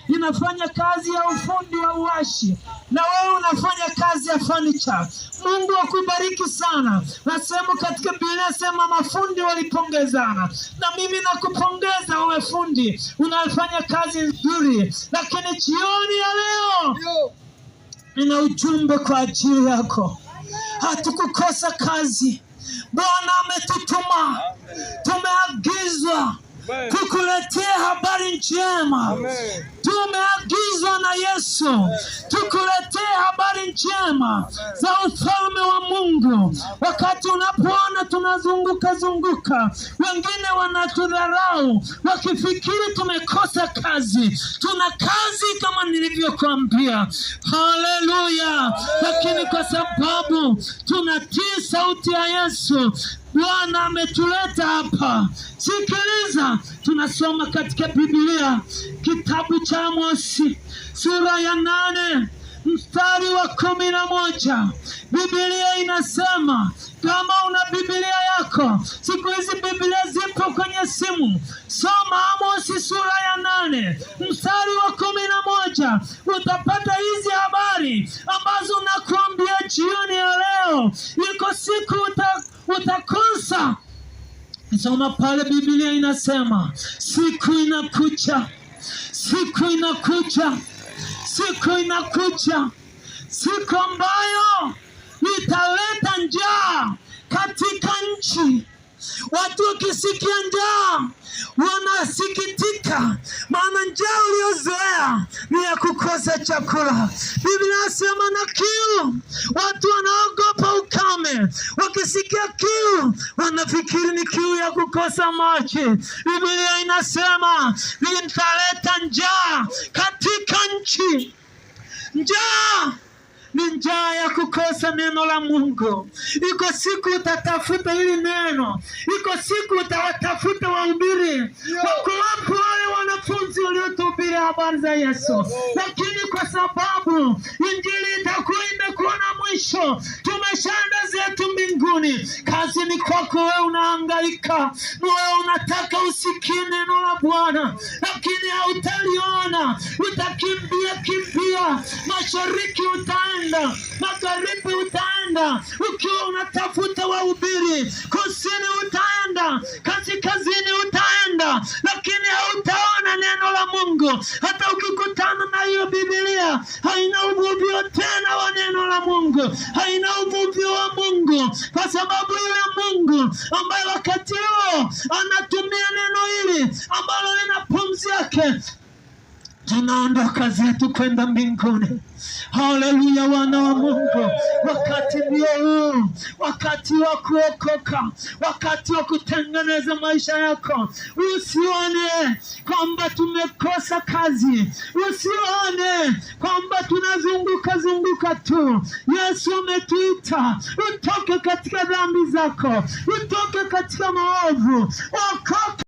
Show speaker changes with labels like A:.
A: Inafanya kazi ya ufundi wa uashi, na wewe unafanya kazi ya furniture. Mungu akubariki sana. Nasema katika Biblia sema mafundi walipongezana, na mimi nakupongeza wewe fundi unafanya kazi nzuri, lakini jioni ya leo nina ujumbe kwa ajili yako. Hatukukosa kazi. Bwana ametutuma, tumeagizwa kukuletea habari njema. Tumeagizwa na Yesu tukuletee habari njema za ufalme wa Mungu. Wakati unapoona tunazunguka zunguka, wengine wanatudharau wakifikiri tumekosa kazi. Tuna kazi kama nilivyokuambia, haleluya! Lakini kwa sababu tunatii sauti ya Yesu, Bwana ametuleta hapa. Sikiliza, tunasoma katika Biblia kitabu cha Amosi sura ya 8 mstari wa 11. Biblia inasema, kama una Biblia yako, siku hizi Biblia zipo kwenye simu, soma Amosi sura ya 8 mstari wa 11, utapata hizi habari ambazo nakuambia jioni ya leo. Iko siku utakosa. Soma pale, Biblia inasema siku inakuja, siku inakuja, siku inakuja, siku ambayo italeta njaa katika nchi. Watu wakisikia njaa wanasikitika, maana njaa uliozoea ni ya kukosa chakula. Biblia inasema na kiu, watu wanaogopa ukame, wakisikia kiu wanafikiri ni kiu ya kukosa maji. Biblia inasema nitaleta njaa katika nchi. Njaa ni njaa ya kukosa neno la Mungu. Iko siku utatafuta hili neno, iko siku utawatafuta wahubiri. Wako wapi wale wanafunzi waliotuhubiri habari za Yesu? Lakini kwa sababu injili itakuwa imekuwa na mwisho, tumeshaenda zetu mbinguni. Kazi ni kwako wewe, unahangaika, wewe unataka usikie neno la Bwana, lakini hautaliona. Utakimbia kimbia, mashariki utaenda, magharibi utaenda, ukiwa unatafuta wahubiri, kusini utaenda, kaskazini utaenda, lakini hautaona neno la Mungu. Hata ukikutana na hiyo Biblia haina uvuvio tena wa neno la Mungu, haina uvuvio wa Mungu, kwa sababu yule Mungu ambaye wakati huo anatumia neno hili ambalo lina pumzi yake, tunaondoka zetu kwenda mbinguni. Haleluya, wana wa Mungu, wakati ndio huu, wakati wa kuokoka, wakati wa kutengeneza maisha yako. Usione kwamba tumekosa kazi, usione kwamba tunazunguka zunguka tu. Yesu ametuita utoke katika dhambi zako, utoke katika maovu, okoka.